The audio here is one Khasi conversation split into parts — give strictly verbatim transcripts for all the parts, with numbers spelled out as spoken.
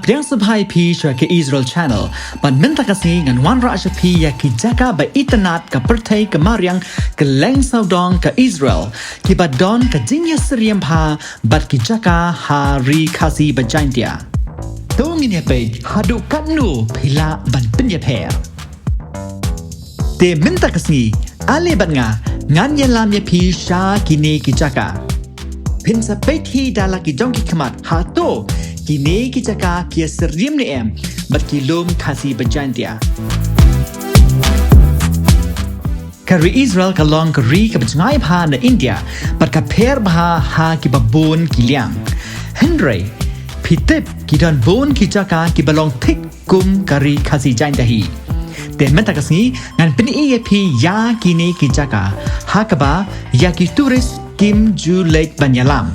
Pdiang sngewbha ïa phi sha ka Israel Channel. Bad mynta ka sngi ngan wanrah sha phi ïa ki jaka ba itynnad ka pyrthei ka mariang kylleng sawdong ka Israel, kiba don ka jingïasyriem bha bad ki jaka ha Ri Khasi ba Jaintia. To ngin ïa peit haduh katno phi lah ban pynïapher. Te mynta ka sngi, ale bad nga, ngan ïalam ïa phi sha kine ki jaka. Phin sa peit hi da la ki jong ki khmat, hato kine ki jaka ki ïasyriem ne em bad ki lum Khasi ba Jaintia. Ka ri Israel ka long ka ri kaba jngai bha na India, bad ka pher bha ha kiba bun ki liang. Hynrei, phi tip ki don bun ki jaka kiba long thik kum ka Ri Khasi Jaintia hi. Te mynta ka sngi ngan pyni ïa phi ïa kine ki jaka, ha kaba ïa ki tourist kim ju leit ban ïalam.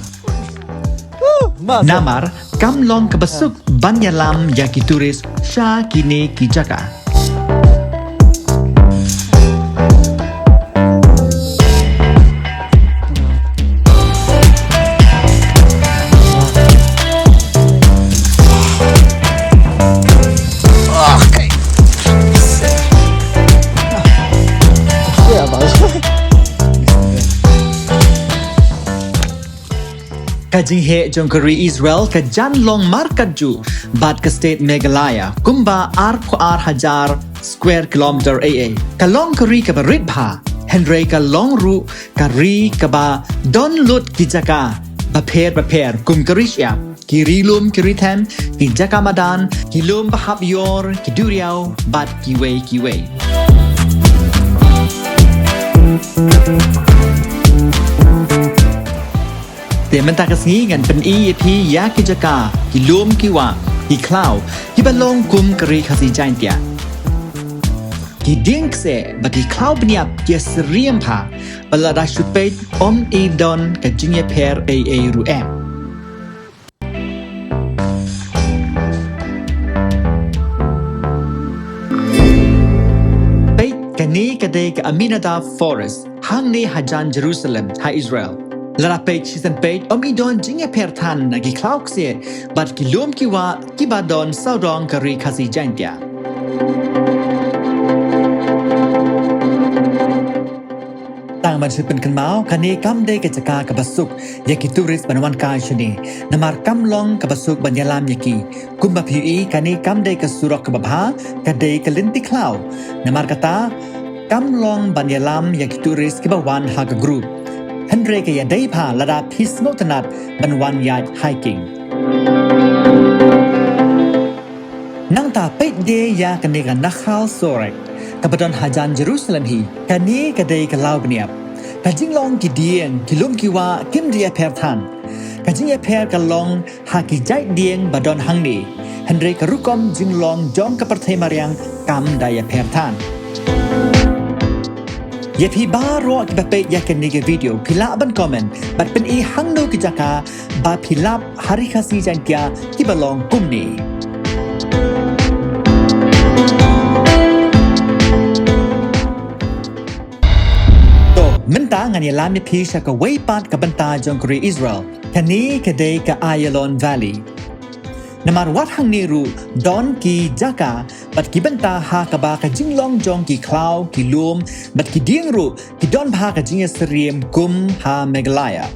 Namar kam long kaba suk ban ïalam ïa ki tourist sha kine ki jaka. Ka jingheh jong ka ri Israel ka jan long markatjuh bad ka state Meghalaya, kumba arphew ar hajar square kilometer ei ei. Ka long ka ri kaba rit bha, hynrei ka long ruh ka ri kaba don lut ki jaka bapher bapher, kum ka ri shyiap, ki ri lum ki ri them, ki jaka madan, ki lum ba hap ïor, ki duriaw bad kiwei kiwei. Te mynta ka sngi ngan pyni ïa phi ïa ki jaka, ki lum ki wah, ki khlaw, kiba long kum ka Ri Khasi Jaintia. Ki dieng kseh bad ki khlaw bniap ki ïasyriem bha, bad lada shu peit ym i don ka jingïapher ei ei ruh em. Peit, kane ka dei ka Aminadab Forest, hangne hajan Jerusalem ha Israel. Lada peit shisien peit ym i don jingïapher than na ki khlaw kseh bad ki lum ki wah kiba don sawdong ka Ri Khasi Jaintia. Tang ban shu pynkynmaw, kane kam dei ka jaka kaba suk ïa ki tourist ban wan kai shane, namar kam long kaba suk ban ïalam ïa ki. Kumba phi ïohi, kane kam dei ka surok kaba bha, ka dei ka lynti khlaw. Namar kata, kam long ban ïalam ïa ki tourist kiba wan ha ka group. Hynrei ka ïadei bha lada phi sngewtynnad ban wan ïaid hiking. Nangta peit de ïa kane ka Nahal Sorek, kaba don hajan Jerusalem hi, kane ka dei ka law bniap. Ka jinglong ki dieng, ki lum ki wah kim da ïapher than. Ka jingïapher ka long ha ki jait dieng ba don hangne, hynrei ka rukom jinglong jong ka pyrthei mariang kam da ïapher than. Ïa phi baroh kiba peit ïa kane ka video, phi lah ban comment bad pyni hangno ki jaka ba phi lap ha Ri Khasi Jaintia kiba long kumne. To, mynta ngan ïalam ïa phi sha kawei pat ka bynta jong ka ri Israel. Kane ka dei ka Ayalon Valley. Namar wat hangne ruh don ki jaka bad ki bynta ha kaba ka jinglong jong ki khlaw, ki lum bad ki dieng ruh ki don bha ka jingïasyriem kum ha Meghalaya.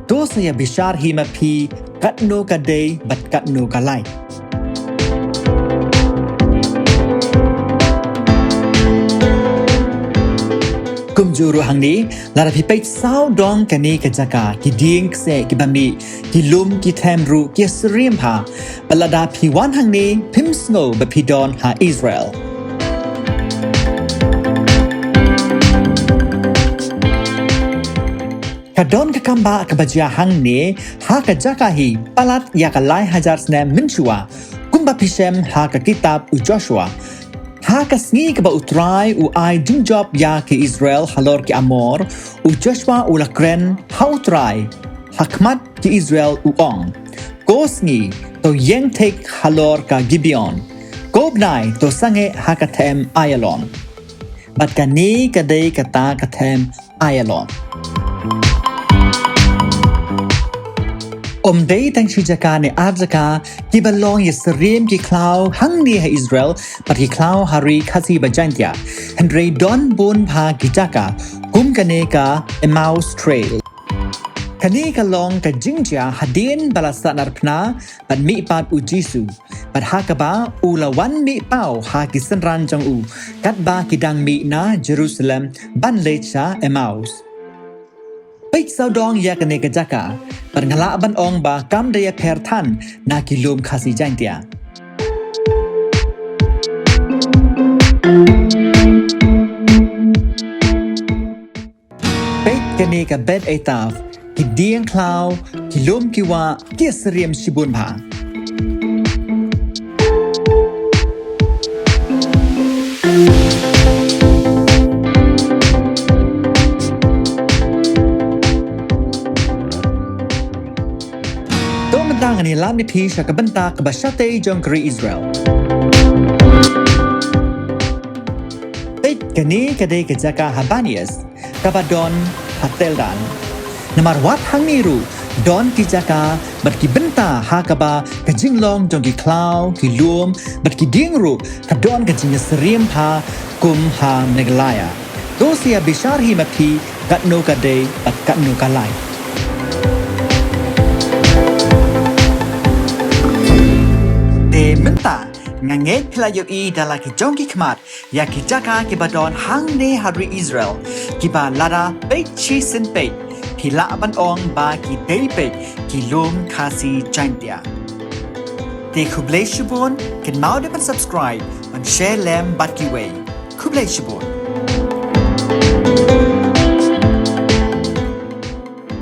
To sa ïa bishar hi ma phi katno ka dei bad katno ka lai. Kumjuh ruh hangne, lada phi peit sawdong kane ka jaka, ki dieng kseh kiba mih, ki lum ki them ruh ki ïasyriem bha. Bad lada phi wan hangne, phim sngew ba phi don ha Israel. Ka don ka kambah kaba jia hangne, ha ka jaka hi, palat ïa ka lai hajar snem mynshuwa, kumba phi shem ha ka kitab u Joshua. Ha ka sngi kaba U Trai u ai jingjop ïa ki Israel halor ki Amor, u Joshua u la kren ha U Trai ha khmat ki Israel u ong, ko sngi to ïeng thik halor ka Gibeon, ko bnai to sangeh ha ka them Ayalon. Bad kane ka dei kata ka them Ayalon. Ym dei tang shi jaka ne ar jaka kiba long ïasyriem ki khlaw hangne ha Israel bad ki khlaw ha ri Khasi bad Jaintia. Hynrei don bun bha ki jaka kum kane ka Emmaus Trail. Kane ka long ka jingjia hadien ba la sahnarphna bad mihpat u Jisu, bad ha kaba u la wan mih paw ha ki synran jong u, katba ki dang mih na Jerusalem ban leit sha Emmaus. Peit sawdong ïa kane ka jaka, bad nga lah ban ong ba kam da ïapher than na ki lum Khasi Jaintia. Peit kane ka Bet Eitav, ki dieng khlaw, ki lum ki wah, ki ïasyriem shibun bha. To mynta ngan ïalam ïa phi sha ka bynta kaba shatei jong ka ri Israel. Peit kane ka dei ka jaka ha Banias, kaba don ha Teldal. Namar wat hangne ruh don ki jaka bad ki bynta ha kaba ka jinglong jong ki khlaw, ki lum bad ki dieng ruh ka don ka jingïasyriem bha kum ha Meghalaya. To sa ïa bishar hi ma phi katno ka dei bad katno ka lai. Te mynta nga ngeit phi la ïohi da la ki jong ki khmat ïa ki jaka kiba don hangne ha ri Israel, kiba lada peit shisien peit phi lah ban ong ba ki dei peit ki lum Khasi Jaintia. Te khublei shibun, kynmaw de ban subscribe, ban share lem bad kiwei. Khublei shibun.